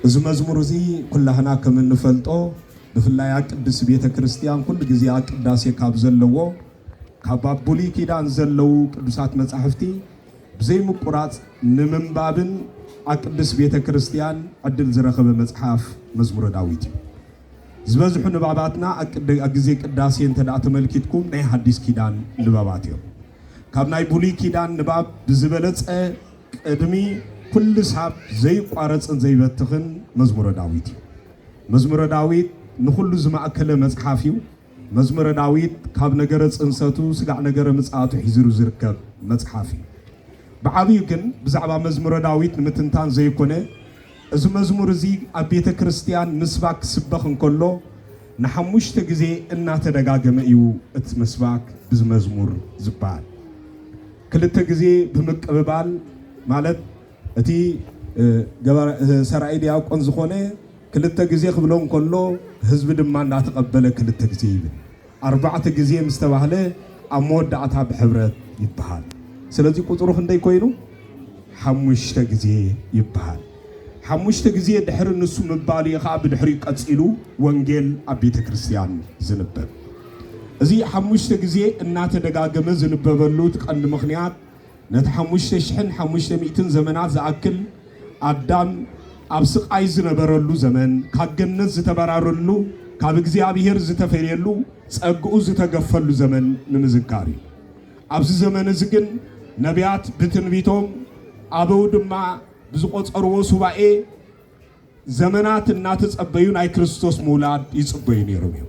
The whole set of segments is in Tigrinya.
እዚ መዝሙር እዚ ኩላህና ከም እንፈልጦ፣ ብፍላይ ኣብ ቅድስት ቤተ ክርስቲያን ኩሉ ግዜ ኣብ ቅዳሴ ካብ ዘለዎ፣ ካብ ኣብ ብሉይ ኪዳን ዘለዉ ቅዱሳት መጻሕፍቲ ብዘይምቁራጽ ንምንባብን ኣብ ቅድስት ቤተ ክርስቲያን ዕድል ዝረኸበ መጽሓፍ መዝሙረ ዳዊት እዩ። ዝበዝሑ ንባባትና ኣብ ቅድ-፣ ኣብ ግዜ ቅዳሴ እንተ ደኣ ተመልኪትኩም ናይ ሓዲስ ኪዳን ንባባት እዮም። ካብ ናይ ብሉይ ኪዳን ንባብ ብዝበለጸ ቅድሚ ኩሉ ሳብ ዘይቋረጽን ዘይበትኽን መዝሙረ ዳዊት እዩ። መዝሙረ ዳዊት ንኹሉ ዝማእከለ መጽሓፍ እዩ። መዝሙረ ዳዊት ካብ ነገረ ጽንሰቱ ስጋዕ ነገረ ምጽኣቱ ሒዙ ዝርከብ መጽሓፍ እዩ። ብዓብዩ ግን ብዛዕባ መዝሙረ ዳዊት ንምትንታን ዘይኮነ፣ እዚ መዝሙር እዚ ኣብ ቤተ ክርስቲያን ምስባክ ክስበኽ እንከሎ ንሓሙሽተ ግዜ እናተደጋገመ እዩ እቲ ምስባክ ብዚ መዝሙር ዝበሃል። ክልተ ግዜ ብምቅብባል ማለት እቲ፣ እ፣ ገባር-፣ እ፣ ሰራኢ ዲያቆን ዝኾነ ክልተ ግዜ ክብሎ እንከሎ ህዝቢ ድማ እናተቐበለ ክልተ ግዜ ይብል። ኣርባዕተ ግዜ ምስ ተባህለ ኣብ መወዳእታ ብሕብረት ይበሃል። ስለዚ ቁጽሩ ክንደይ ኮይኑ? ሓሙሽተ ግዜ ይበሃል። ሓሙሽተ ግዜ ድሕሪ ንሱ ምባሉ እዩ ኸዓ ብድሕሪኡ ቀጺሉ ወንጌል ኣብ ቤተ ክርስቲያን ዝንበብ። እዚ ሓሙሽተ ግዜ እናተደጋገመ ዝንበበሉ እቲ ቀንዲ ምኽንያት ነቲ ሓሙሽተ ሽሕን ሓሙሽተ ሚእትን ዘመናት ዝኣክል ኣዳም ኣብ ስቓይ ዝነበረሉ ዘመን፣ ካብ ገነት ዝተበራረሉ፣ ካብ እግዚኣብሔር ዝተፈልየሉ፣ ጸግኡ ዝተገፈሉ ዘመን ንምዝካር እዩ። ኣብዚ ዘመን እዚ ግን ነቢያት ብትንቢቶም፣ ኣበው ድማ ብዝቖጸርዎ ሱባኤ ዘመናት እናተጸበዩ ናይ ክርስቶስ ምውላድ ይጽበዩ ነይሮም እዮም።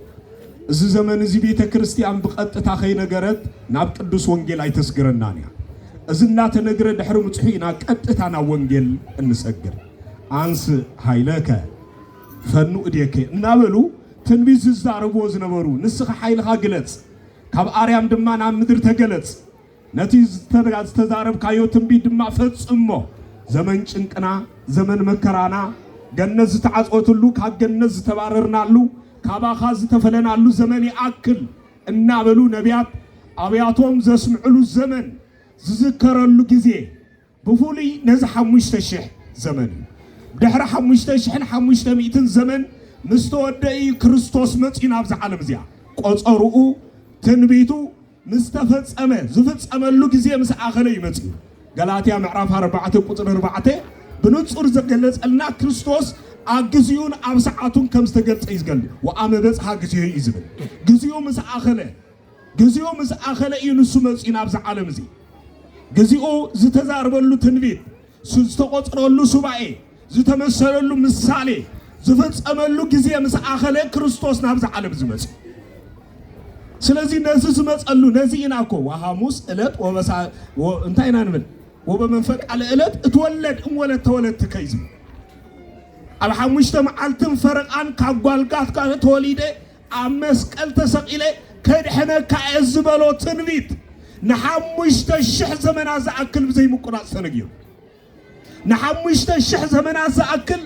እዚ ዘመን እዚ ቤተ ክርስቲያን ብቐጥታ ከይነገረት ናብ ቅዱስ ወንጌል ኣይተስግረናን እያ። እዚ እናተነግረ ድሕሪ ምጽሑ ኢና ቀጥታ ናብ ወንጌል እንሰግር። "አንስ ኃይለከ ፈኑ እዴከ" እናበሉ ትንቢት ዝዛረብዎ ዝነበሩ፣ "ንስኻ ሓይልኻ ግለጽ፣ ካብ ኣርያም ድማ ናብ ምድሪ ተገለጽ፣ ነቲ ዝተጋ-፣ ዝተዛረብካዮ ትንቢት ድማ ፈጽሞ። ዘመን ጭንቅና፣ ዘመን መከራና፣ ገነት ዝተዓጽወትሉ፣ ካብ ገነት ዝተባረርናሉ፣ ካባኻ ዝተፈለናሉ ዘመን ይኣክል" እናበሉ ነቢያት ኣብያቶም ዘስምዕሉ ዘመን ዝዝከረሉ ግዜ ብፍሉይ ነዚ ሓሙሽተ ሽሕ ዘመን እዩ። ድሕሪ ሓሙሽተ ሽሕን ሓሙሽተ ሚእትን ዘመን ምስ ተወደአ እዩ ክርስቶስ መጺኡ ናብዛ ዓለም እዚኣ። ቆጸርኡ፣ ትንቢቱ ምስ ተፈጸመ፣ ዝፍጸመሉ ግዜ ምስ ኣኸለ እዩ መጺኡ። ገላትያ ምዕራፍ ኣርባዕተ ቁጽሪ ኣርባዕተ ብንጹር ዘገለጸልና ክርስቶስ ኣብ ግዜኡን ኣብ ሰዓቱን ከም ዝተገልጸ እዩ ዝገልጽ። "ወአመ በጽሐ ጊዜሁ" እዩ ዝብል። ግዜኡ ምስ ኣኸለ፣ ግዜኡ ምስ ኣኸለ እዩ ንሱ መጺኡ ናብዚ ዓለም እዚ። ግዜኡ ዝተዛረበሉ ትንቢት፣ ሱ-፣ ዝተቖጽረሉ ሱባኤ፣ ዝተመሰለሉ ምሳሌ ዝፈጸመሉ ግዜ ምስ ኣኸለ ክርስቶስ ናብዚ ዓለም ዝመጽእ። ስለዚ ነዚ ዝመጸሉ፣ ነዚ ኢና እኮ ወሐሙስ ዕለት ወበሳ-፣ ወ-፣ እንታይ ኢና ንብል? "ወበመንፈቃ ለዕለት እትወለድ እምወለት ተወለድትከ" እዩ ዝብል። ኣብ ሓሙሽተ መዓልትን ፈረቓን ካብ ጓልጋትካ ተወሊደ፣ ኣብ መስቀል ተሰቒለ ከድሕነካ እየ ዝበሎ ትንቢት ንሓሙሽተ ሽሕ ዘመናት ዝኣክል ብዘይምቁራጽ ተነጊሩ። ንሓሙሽተ ሽሕ ዘመናት ዝኣክል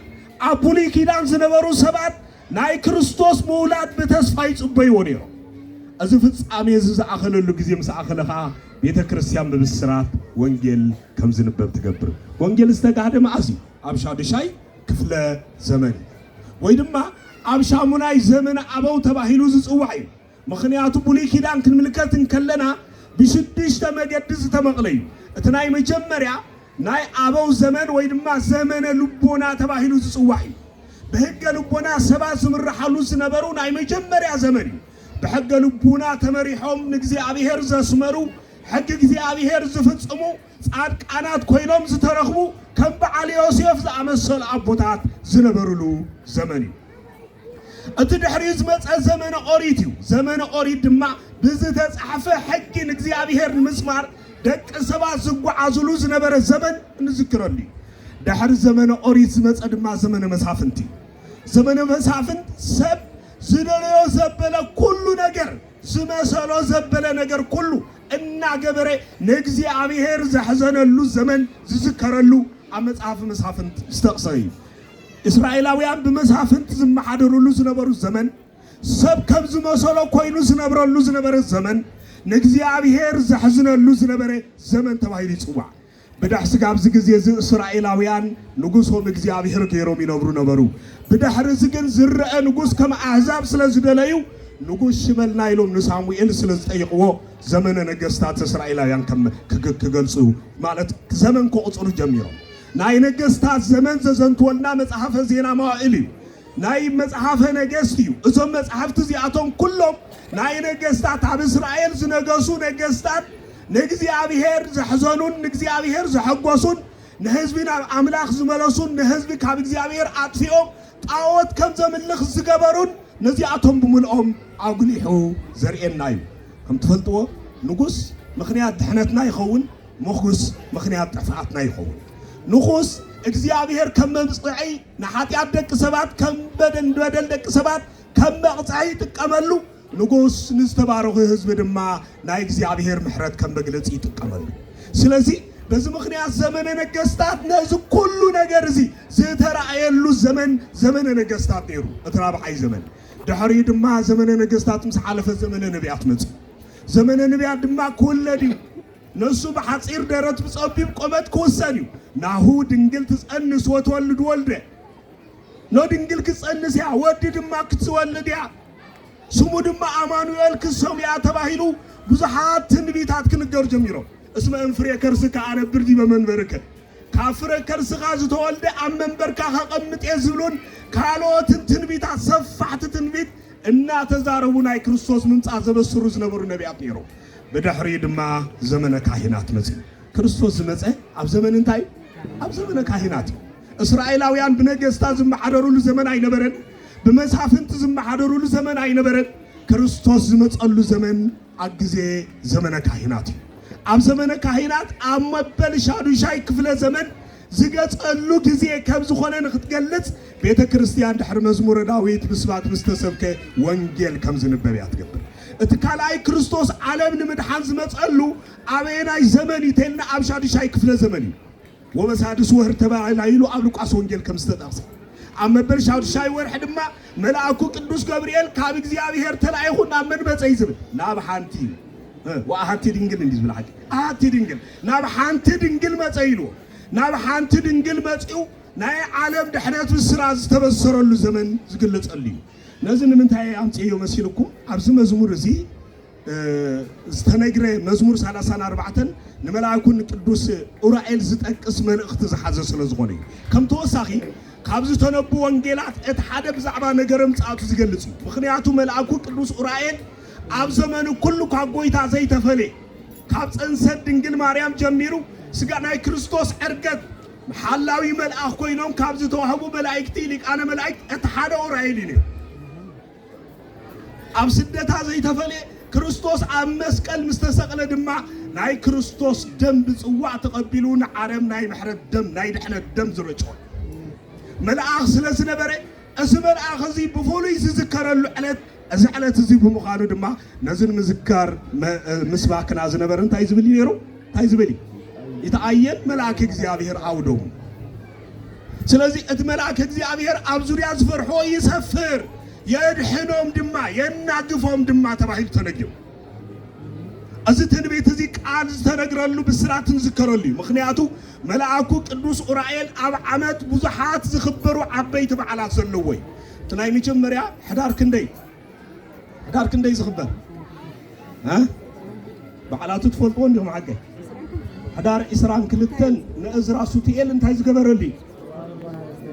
ኣብ ብሉይ ኪዳን ዝነበሩ ሰባት ናይ ክርስቶስ ምውላድ ብተስፋ ይጽበይዎ ነይሮም። እዚ ፍጻሜ እዚ ዝኣኸለሉ ግዜ ምስ ኣኸለ ኸኣ ቤተ ክርስቲያን ብብስራት ወንጌል ከም ዝንበብ ትገብር። ወንጌል ዝተጋህደ መዓስ እዩ? ኣብ ሻዱሻይ ክፍለ ዘመን ወይ ድማ ኣብ ሻሙናይ ዘመነ ኣበው ተባሂሉ ዝጽዋዕ እዩ። ምኽንያቱ ብሉይ ኪዳን ክንምልከት እንከለና ብሽዱሽተ መገዲ ዝተመቕለ እዩ። እቲ ናይ መጀመርያ ናይ ኣበው ዘመን ወይ ድማ ዘመነ ልቦና ተባሂሉ ዝጽዋዕ እዩ። ብሕገ ልቦና ሰባት ዝምርሓሉ ዝነበሩ ናይ መጀመርያ ዘመን እዩ። ብሕገ ልቡና ተመሪሖም ንእግዚኣብሔር ዘስመሩ፣ ሕጊ እግዚኣብሔር ዝፍጽሙ፣ ጻድቃናት ኮይኖም ዝተረኽቡ ከም በዓል ዮሴፍ ዝኣመሰሉ ኣቦታት ዝነበሩሉ ዘመን እዩ። እቲ ድሕሪኡ ዝመጸ ዘመነ ኦሪት እዩ። ዘመነ ኦሪት ድማ ብዝተጻሕፈ ሕጊ ንእግዚኣብሔር ንምስማር ደቂ ሰባት ዝጓዓዙሉ ዝነበረ ዘመን እንዝክረሉ እዩ። ድሕሪ ዘመነ ኦሪት ዝመጸ ድማ ዘመነ መሳፍንቲ እዩ። ዘመነ መሳፍንቲ ሰብ ዝደለዮ ዘበለ ኩሉ ነገር፣ ዝመሰሎ ዘበለ ነገር ኩሉ እናገበረ ንእግዚኣብሔር ዘሕዘነሉ ዘመን ዝዝከረሉ ኣብ መጽሓፍ መሳፍንቲ ዝተቕሰ እዩ። እስራኤላውያን ብመሳፍንቲ ዝመሓደሩሉ ዝነበሩ ዘመን፣ ሰብ ከም ዝመሰሎ ኮይኑ ዝነብረሉ ዝነበረ ዘመን፣ ንእግዚኣብሔር ዘሕዝነሉ ዝነበረ ዘመን ተባሂሉ ይጽዋዕ። ብድሕስጋብ ኣብዚ ግዜ እዚ እስራኤላውያን ንጉሶም እግዚኣብሔር ገይሮም ይነብሩ ነበሩ። ብድሕሪ እዚ ግን ዝረአ ንጉስ ከም ኣህዛብ ስለ ዝደለዩ፣ ንጉስ ሽመልና ኢሎም ንሳሙኤል ስለ ዝጠይቕዎ፣ ዘመነ ነገስታት እስራኤላውያን ከም ክግ-፣ ክገልጹ፣ ማለት ዘመን ክቑጽሩ ጀሚሮም። ናይ ነገስታት ዘመን ዘዘንትወልና መጽሓፈ ዜና መዋእል እዩ። ናይ መጽሓፈ ነገስት እዩ። እዞም መጽሓፍቲ እዚኣቶም ኩሎም ናይ ነገስታት፣ ኣብ እስራኤል ዝነገሱ ነገስታት፣ ንእግዚኣብሔር ዘሕዘኑን ንእግዚኣብሔር ዘሐጎሱን፣ ንህዝቢ ናብ ኣምላኽ ዝመለሱን ንህዝቢ ካብ እግዚኣብሔር ኣጥፊኦም ጣዖት ከም ዘምልኽ ዝገበሩን፣ ነዚኣቶም ብምልኦም ኣጉሊሑ ዘርእየና እዩ። ከም ትፈልጥዎ፣ ንጉስ ምኽንያት ድሕነትና ይኸውን፣ ምኹስ ምኽንያት ጥፍኣትና ይኸውን። ንኹስ እግዚኣብሔር ከም መምጽዒ ንሓጢኣት ደቂ ሰባት፣ ከም በደል፣ ንበደል ደቂ ሰባት ከም መቕጽዒ ይጥቀመሉ። ንጉስ ንዝተባረኹ ህዝቢ ድማ ናይ እግዚኣብሔር ምሕረት ከም መግለጺ ይጥቀመሉ። ስለዚ በዚ ምኽንያት ዘመነ ነገስታት ነዚ ኩሉ ነገር እዚ ዝተራእየሉ ዘመን፣ ዘመነ ነገስታት ነይሩ፣ እቲ ራብዓይ ዘመን። ድሕሪኡ ድማ ዘመነ ነገስታት ምስ ሓለፈ ዘመነ ነቢያት መጽኡ። ዘመነ ነቢያት ድማ ክውለድ እዩ። ነሱ ብሓጺር ደረት ብጸቢብ ቆመት ክውሰን እዩ። ናሁ ድንግል ትጸንስ ወትወልድ ወልደ። ኖ ድንግል ክትጸንስ እያ፣ ወዲ ድማ ክትወልድ እያ፣ ስሙ ድማ ኣማኑኤል ክሰሙ እያ ተባሂሉ ብዙሓት ትንቢታት ክንገሩ ጀሚሮም። እስመ እምፍሬ ከርስከ ኣነብር ዲበ መንበርከ፣ ካብ ፍረ ከርስኻ ዝተወልደ ኣብ መንበርካ ከቐምጥ እየ ዝብሉን ካልኦትን ትንቢታት፣ ሰፋሕቲ ትንቢት እናተዛረቡ ናይ ክርስቶስ ምምጻእ ዘበስሩ ዝነበሩ ነቢያት ነይሮም። ብድሕሪኡ ድማ ዘመነ ካህናት መጽኡ። ክርስቶስ ዝመጸ ኣብ ዘመን እንታይ? ኣብ ዘመነ ካህናት እዩ። እስራኤላውያን ብነገስታት ዝመሓደሩሉ ዘመን ኣይነበረን። ብመሳፍንቲ ዝመሓደሩሉ ዘመን ኣይነበረን። ክርስቶስ ዝመጸሉ ዘመን ኣብ ግዜ ዘመነ ካህናት እዩ። ኣብ ዘመነ ካህናት ኣብ መበል ሻዱሻይ ክፍለ ዘመን ዝገጸሉ ግዜ ከም ዝኾነ ንክትገልጽ፣ ቤተ ክርስቲያን ድሕሪ መዝሙረ ዳዊት ብስባት ምስ ተሰብከ ወንጌል ከም ዝንበብ እያ ትገብር። እቲ ካልኣይ ክርስቶስ ዓለም ንምድሓን ዝመጸሉ ኣበየናይ ዘመን እዩ ተልና፣ ኣብ ሻዱሻይ ክፍለ ዘመን እዩ። ወበሳድስ ወህር ተባሂላ ኢሉ ኣብ ሉቃስ ወንጌል ከም ዝተጠቕሰ፣ ኣብ መበል ሻዱሻይ ወርሒ ድማ መልኣኩ ቅዱስ ገብርኤል ካብ እግዚኣብሔር ተላኢኹ ናብ መን መጸ እዩ ዝብል? ናብ ሓንቲ፣ እ፣ ወኣሃቲ ድንግል እንዲ ዝብል ሓቂ፣ ኣሃቲ ድንግል፣ ናብ ሓንቲ ድንግል መጸ ኢልዎ። ናብ ሓንቲ ድንግል መጺኡ ናይ ዓለም ድሕነት ብስራት ዝተበሰረሉ ዘመን ዝግለጸሉ እዩ። ነዚ ንምንታይ ኣምጽእዮ መሲልኩም? ኣብዚ መዝሙር እዚ፣ እ፣ ዝተነግረ መዝሙር ሰላሳን ኣርባዕተን ንመልኣኩ ንቅዱስ ኡራኤል ዝጠቅስ መልእኽቲ ዝሓዘ ስለ ዝኾነ እዩ። ከም ተወሳኺ፣ ካብ ዝተነቡ ወንጌላት እቲ ሓደ ብዛዕባ ነገረ ምጽኣቱ ዝገልጽ እዩ። ምኽንያቱ መልኣኩ ቅዱስ ኡራኤል ኣብ ዘመኑ ኩሉ ካብ ጎይታ ዘይተፈለየ፣ ካብ ጽንሰት ድንግል ማርያም ጀሚሩ ስጋ ናይ ክርስቶስ ዕርገት ሓላዊ መልኣኽ ኮይኖም ካብ ዝተዋህቡ መላእክቲ፣ ሊቃነ መላእክት፣ እቲ ሓደ ኡራኤል እዩ ነይሩ። ኣብ ስደታ ዘይተፈለየ፣ ክርስቶስ ኣብ መስቀል ምስ ተሰቕለ ድማ ናይ ክርስቶስ ደም ብጽዋዕ ተቐቢሉ ንዓለም ናይ ምሕረት ደም፣ ናይ ድሕነት ደም ዝረጨወ መልኣኽ ስለ ዝነበረ፣ እዚ መልኣኽ እዚ ብፍሉይ ዝዝከረሉ ዕለት እዚ ዕለት እዚ ብምዃኑ ድማ ነዚ ንምዝካር መ-፣ ምስባክና ዝነበረ እንታይ ዝብል እዩ ነይሩ? እንታይ ዝብል እዩ? ይተኣየን መልኣክ እግዚኣብሔር ኣውዶሙ። ስለዚ እቲ መልኣክ እግዚኣብሔር ኣብ ዙርያ ዝፈርሕዎ ይሰፍር፣ የድሕኖም ድማ የናግፎም ድማ ተባሂሉ ተነጊሩ። እዚ ትንቢት እዚ ቃል ዝተነግረሉ ብስራትን ዝከረሉ እዩ። ምኽንያቱ መልኣኩ ቅዱስ ኡራኤል ኣብ ዓመት ብዙሓት ዝኽበሩ ዓበይቲ በዓላት ዘለዎ እዩ። እቲ ናይ መጀመርያ ሕዳር ክንደይ? ሕዳር ክንደይ ዝኽበር? እ? በዓላቱ ትፈልጥዎ እንዲኹም ሓቀይ? ሕዳር ዕስራን ክልተን ንእዝራ ሱቱኤል እንታይ ዝገበረሉ እዩ?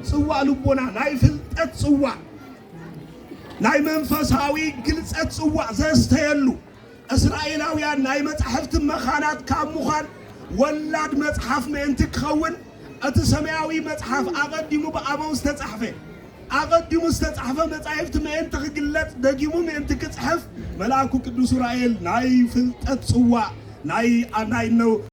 ጽዋእ ልቦና፣ ናይ ፍልጠት ጽዋእ፣ ናይ መንፈሳዊ ግልጸት ጽዋእ ዘስተየሉ፣ እስራኤላውያን ናይ መጻሕፍቲ መኻናት ካብ ምዃን ወላድ መጽሓፍ ምእንቲ ክኸውን፣ እቲ ሰማያዊ መጽሓፍ ኣቐዲሙ ብኣበው ዝተጻሕፈ፣ ኣቐዲሙ ዝተጻሕፈ መጻሕፍቲ ምእንቲ ክግለጽ፣ ደጊሙ ምእንቲ ክጽሕፍ፣ መልኣኩ ቅዱስ ኡራኤል ናይ ፍልጠት ጽዋእ፣ ናይ፣ ናይ ነው